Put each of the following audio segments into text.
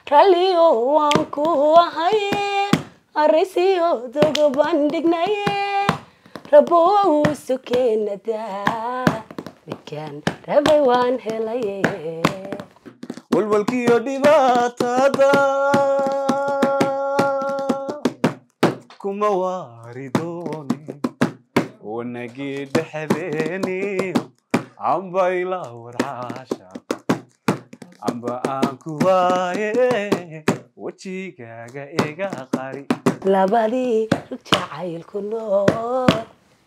Ralliyo waan ku ahaye, arisiyo dogo bandhignaye, rabow sukeenada midkaan rabay waan helaye. Walwalkiyo dhibaatada kuma waari dooni, wanagii dhexdeeniyo amba ila warxaashaqa amba aan ku waaye, wejigaaga iga qari. Labadii rug jacaylku nool,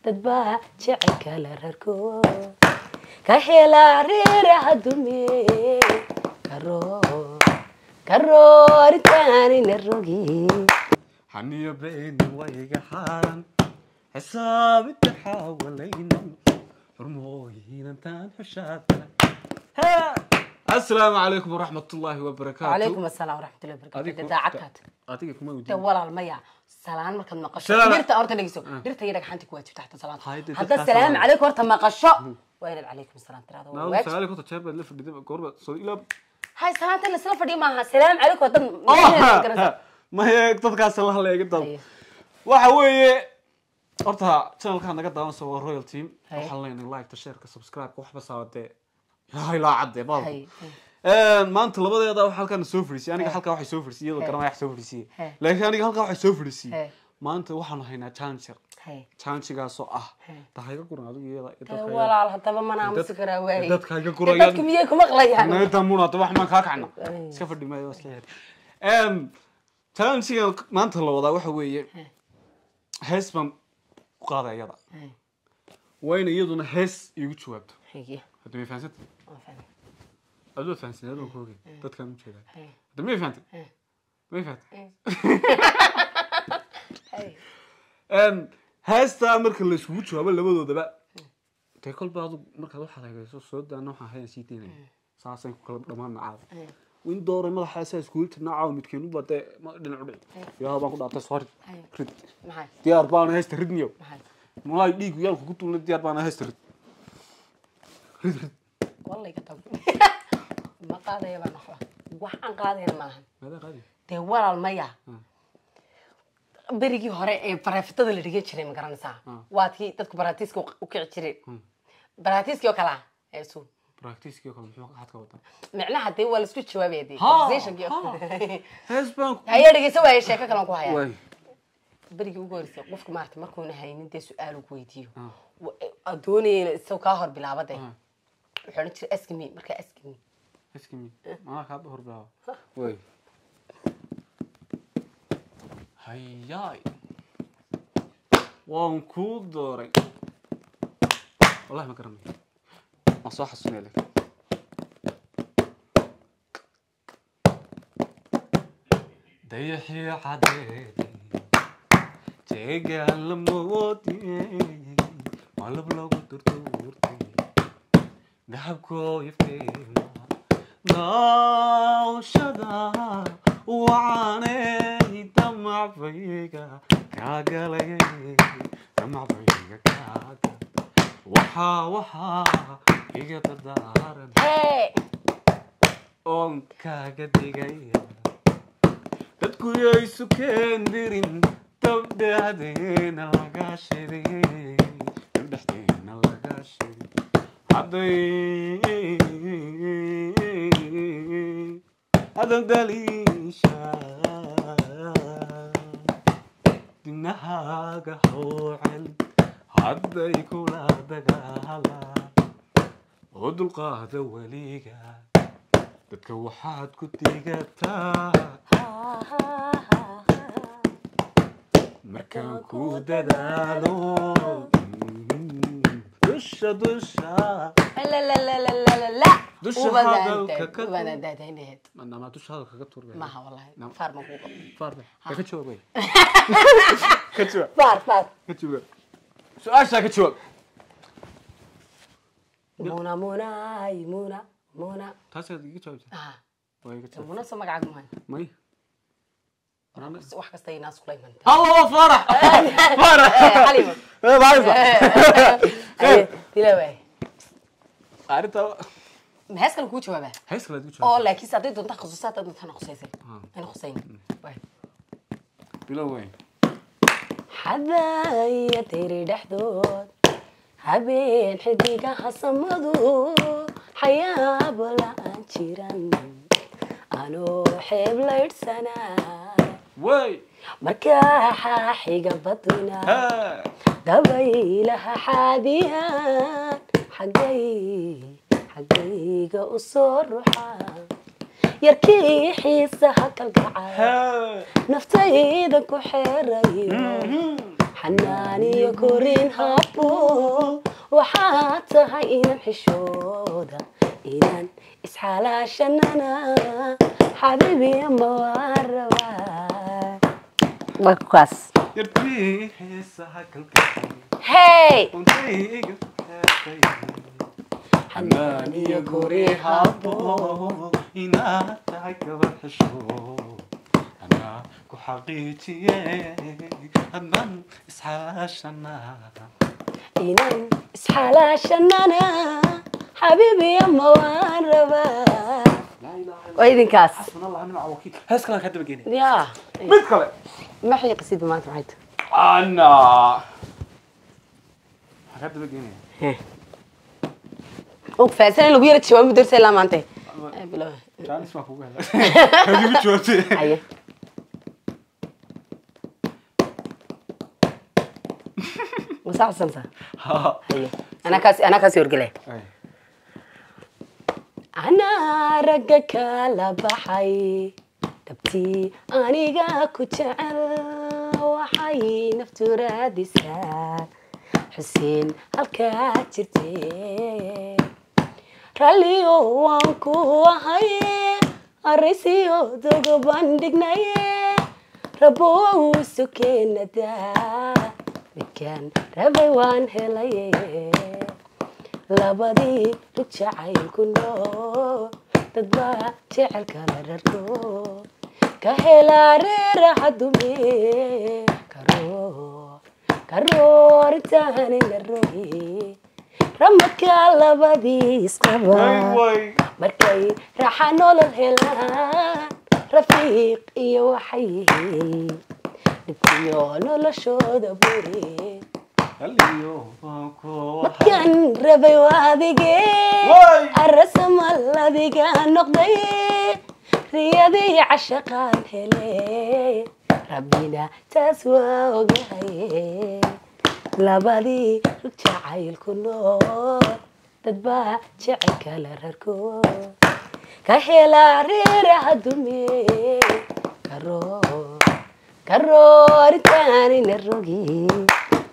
dad baa jecel kala rarkood ka helaa reeraha dume karo karo arrintaanina rogi. Xaniyo beeni wayga xaaran xisaabinta xaawalayno xurmooyinantaan xushaadana. Asalaamu calaykum waraxmat ullaahi wabarakaatu. Calaykum asalaam waraxmatullahi wabarakatu. Daacadkaad adiga kuma de weydiin. Walaal maya, salaan markaad maqasho dhirta horta dhegeyso, dhirta iyo dhagxanta ku waajibta xataa salaanta. Hay, dee hadda dadkaas salaam salaam. Calaykum horta maqasho waa inaad calaykum salaam tirahdo, waa waajib. Sagaal iyo konton jeer baad la fadhiday, goorba soo ilaa Hay, salaanta la isla fadhiyo maaha, salaam calaykum waa dad garanaysa. Maya, dadkaas la hadlaya iga dab. Haye. Waxa weeye horta channelka naga daawanaysa waa Royal Team. Haye. Waxaan leenahay like, share, subscribe, waxba saawade ilaa cadde baal. Haye. Maanta labadeeda waxa halkan soo fadhiisay aniga, halkaa waxay soo fadhiisay iyadoo garanaya wax soo fadhiisay, Haye. laakiin aniga halkaa waxay soo fadhiisay. Haye. Maanta waxaanu haynaa challenge, Haye. challenge-gaasoo ah Haye. tahay iga guran adigu iyada iyo Dee dadka. Walaal, haddaba mana aamusi karaa waaye. Dadka iga Dee gurayaan. Dadku miyay ku maqlayaan? Naga muna hadda wax maan kaa kacna, iska fadhi maayo, waa iska yahay. Challenge-ga maanta la wadaa waxa weeye hees baan u qaaday iyada, Haye. waa in iyaduna hees iigu jawaabto. Haye. Hadda may fahansanta? Waan fahmay. Adoo fahansan, adoo ku ogey dadkaan u jeedaa. Haye. Hadda may fahantay? Haye. May fahantay? Haye. Heestaa marka la isugu jawaabo labadoodaba, dee kolba adu markaad waxaad hagayso soo daana, waxaan hayan sii daynaya, saasay ku kala dhamaana caawa in dooray madaxaasaa iskugu jirnaa caawa, midkeen uba dee dhinac u dhici yaa baan ku dhaartay, soo rid. Haye. Rid. Maxay? Diyaar baana heesta ridniyo. Maxay? Malaay dhiigu yaalku ku tuulna, diyaar baana heesta rid, rid, rid. Wallahi ka tag, ma qaadaya baan waxba, wax aan qaadayna maahan. Maadaa qaadi? Dee walaal maya, berigii hore ee bareeftada la dhigan jiray ma garanaysaa? Waa tii dadku baraatiiska u kici jireen, baraatiiskii oo kale ah heesu. Practice-kii oo kale muxuu xad ka wadaa? Micnaha dee waa laisku jawaabaya dee Ha, conversationkii oo ha. Hees baan ku Haye, dhegeyso waaye, sheeko kale aan ku hayaa. Waay. Berigii ugu horreysay qofka maarata markuuna haynin dee su-aal uu ku weydiiyo, aad doonaya inuu isagoo kaa hor bilaabo, dee wuxuu odhan jiray "Ask me", markaa "Ask me". Ask me, manaa kaa hor bilaaba? Waay, hayaay, waan kuu dooray, wallahi ma garanayo, waan soo xasunaya laakiin dayaxii cadeedi jeegaan la moodiyey, malab lagu durduurtay, dahabkoo iftiima daawashada wacanay, damacbayga kaagalay, damacbayga kaagal, waxaa iga dardaaran Hey! Oon kaaga digaya, dadku yaysu keendirin, dab dhexdeena laga shiday, dab dhexdeena laga shiday, hadday hadal daliisha dinahaaga howcel, hadday kula dagaalaan oo dulqaada weliga, dadka waxaad ku digataa markaan ku dadaalo dusha dusha. La la la la la la la. Dusha hadalka ka Ubadan daadaynaheed. Nama dusha hadalka ka tuur. Maaha wallahi, faar ma kuu qabo. Faar ka jawaab wey. Ka jawaab. Faar, faar. Ka jawaab su-aashaa, ka jawaab. Muna, muna, ay, muna, muna. Taasaad iga jawaabtaa? Ah. Waa iga jawaab. Muna soo magacaaga mahan? May. Wax kasta inaas kula imantaa. Hallo Faarax, Faarax. Xalimo. Maxaysa? Haye, dila waay. Arrinta Hees kale kuu jawaabaa. Hees kale aad ku Oo jawaab. Laakiin hadday doonta khusuusaad, hadday doonta khusaysay ana khusayn. Waay. Bilow weyn. Xadaya tiri dhexdood habeen xidigaha samadu xayaabo la'aan jiran anoo xeeb laydhsanaa Way. Markaa xaaxiga badna Ha. Dabaylaha xaadiyaan xaggay xaggayga u soo ruxaa yarkii xiisaha kalgacay Ha. Naftayda ku xeerayo xanaaniyo korin habo waxaa tahay inaan xishooda inaan isxalaashanana xabiibi ama waa rabaa markaas. Yartii xiisaha kalgacay. Hey. Untayga xeertay. Xanaaniyo guri habo inaad tahay gabar xisho anaa ku xaqiijiye haddaan isxalaashanaa. Inaan isxalaashanana xabiibi ama waan rabaa. Laa ilaaha illa. Waa idinkaas. Xasbuna Allah nicma wakiil. Hees kale aan ka daba geenay. Ya. Mid kale. Ma xiiqisid maanta, maxay tahay? Ana waxaan ka daba geenaya. Og fahansan in lagu yara jawaab muddo ilaa maanta. Bilow. Jaanis baa kugu helay hadigu jawaabtay. Haye. Ma saxsantaa? Haye, anaa kaasi horgelay. Ay. Anaa ragga kala baxay dhabtii aniga ku jecel waxay naftu raadisaa Xuseen halkaa jirtee ralliyo waan ku ahay araysiyo dogo bandhignaye rabow sukeenadaa midkaan rabay waan helaye labadii rug jacaylku nool dad baa jecel kala rarko ka helaa reeraha dume karo karooritaani la rogi ramadka labadii isqaba Way way. Markay raaxa nolol helaan rafiiq iyo waxay yihiin dhibkiyo noloshooda buri. Ralliyo waan ku Markaan rabay waa adige. Way. Arasamal adiga noqday riyadii cashaqaan hele rabbina taas waa ogahay labadii rug jacaylku nool dad baa jecel kala rarko ka helaa reeraha dume karo karoorintaanina rogi.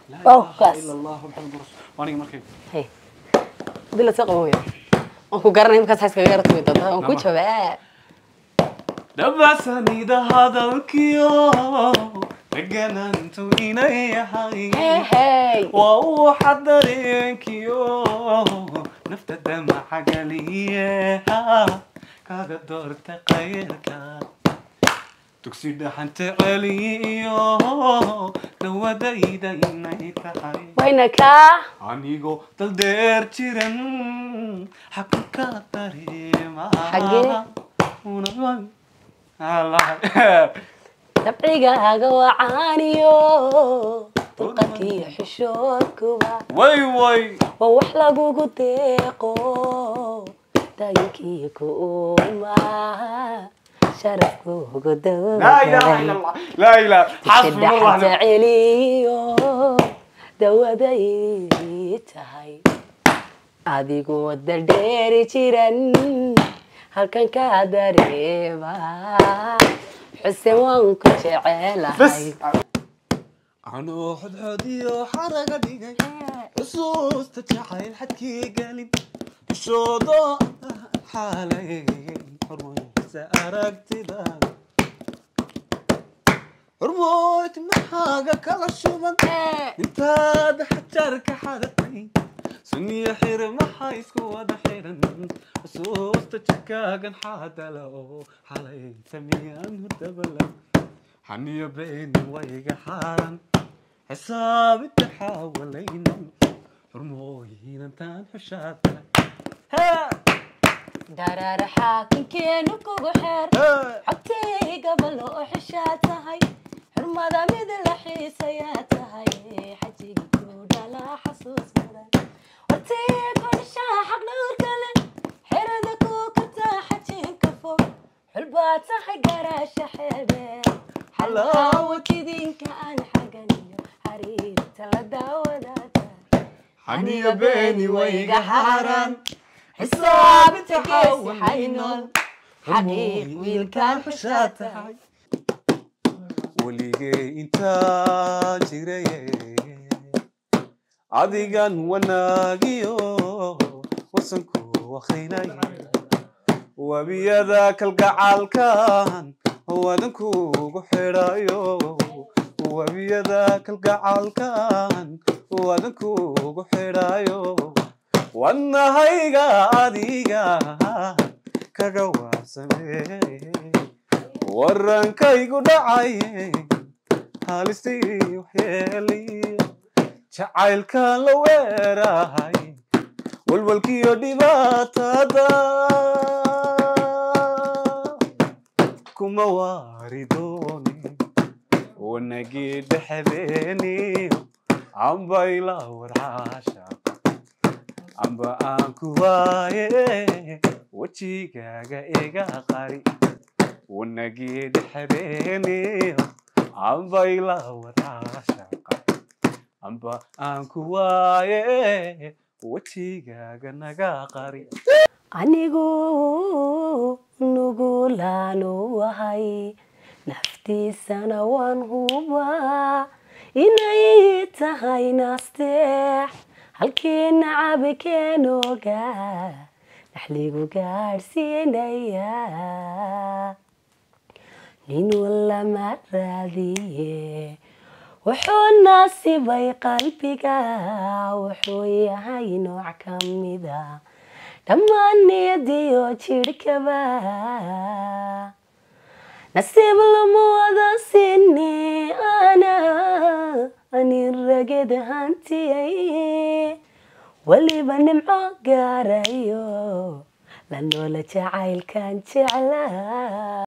Laa Oh, ilaaha kaas. illa Allah Muhammadu rasuul. Aniga markay. Hey. Dila soo qaban weyda. Waan ku garanay markaas iskaga yara tumi doontaa. Waan ku Nama. jawaabaa. Dhabasanida hadalkiyo deganantu inay yahay. Hey hey. Waa waxa dareenkiyo nafta damaca galiye kaga doorta qayrka dugsi dhaxanta celiyo dawadayda inay tahay. Wayna kaa. Anigoo daldeer jiran xaku ka dareema. Xagee? Allah. Dabcigaaga wacaaniyo dulqadkiyo xishoodkuba Way way. Waa wax lagugu deeqo dayinkii ku uuma sharafkuugu. Laa ilaaha illa Allah, laa ilaaha, xasbuna Allah. Dhaxanta celiyo dawaday tahay adigoo daldheeri jiran halkan ka dareema Xuseen waan ku jecelahay. Bas anuu xodxodiyo xaraga dhigay xusuusta jacayl xadkii gelin xishoodo xaalay xurmaysa aragtida xurmoyd maxaaga kala shuban intaad xajarka xadatay sunniyo xir maxaa isku wada xiran xusuusta jirkaagan xaadala oo xalay samiyaan hurdabala xaniyo beeni wayga xaaran xisaabinta xaawalayno xurmooyinantaan xushaada. Daraar xaakinkeenu kugu xeer, xogtayga balo oo xishaa tahay, xurmada mid la xiisayaa tahay, xajiga ku dhalaa xasuus mudan, hortii ku dhashaa xaq dhowr kale, xerada ku kartaa xajinka fog, xulbaa tahay garaasha xeeldheer, xalaawatidinka aan xaganiyo xariirta la daawadaata. Xaniya beeni wayga xaaraan, xisaabinta geesi xaynool, xaqiiq wiilkaan xushaa tahay. Weligay intaa jiraye adigan wanaagiyo wasanku wakrinay, wabiyada kalgacaalkan wadankugu xidhayo, wabiyada kalgacaalkan wadankugu xidhayo, wadnahayga adiga kaga waabsamee, warankaygu dhacaye halistii waxyeeliyo jacaylkan la weerahay, walwalkiyo dhibaatada kuma waari dooni, wanagii dhexdeeniyo ambayla warxaashaqa amba aan ku waaye, wejigaaga iga qari, wanagii dhexdeeniyo ambayla warxaashaqa amba aan ku waaye, wejigaaga naga qari. Anigu nugulaanu ahay, naftiisana waan hubaa inay tahay naasteex, halkii nacabi keenooga naxligu gaadhsiinaya, nin walama raadiye, wuxuu naasibay qalbiga, wuxuu yahay nooc ka mida dhammaan niyadiyo jidhkaba, nasiib lama wada sini, ana anin raged hantiyay, weliba nimco gaarayo la noola jacaylkan jeclaa.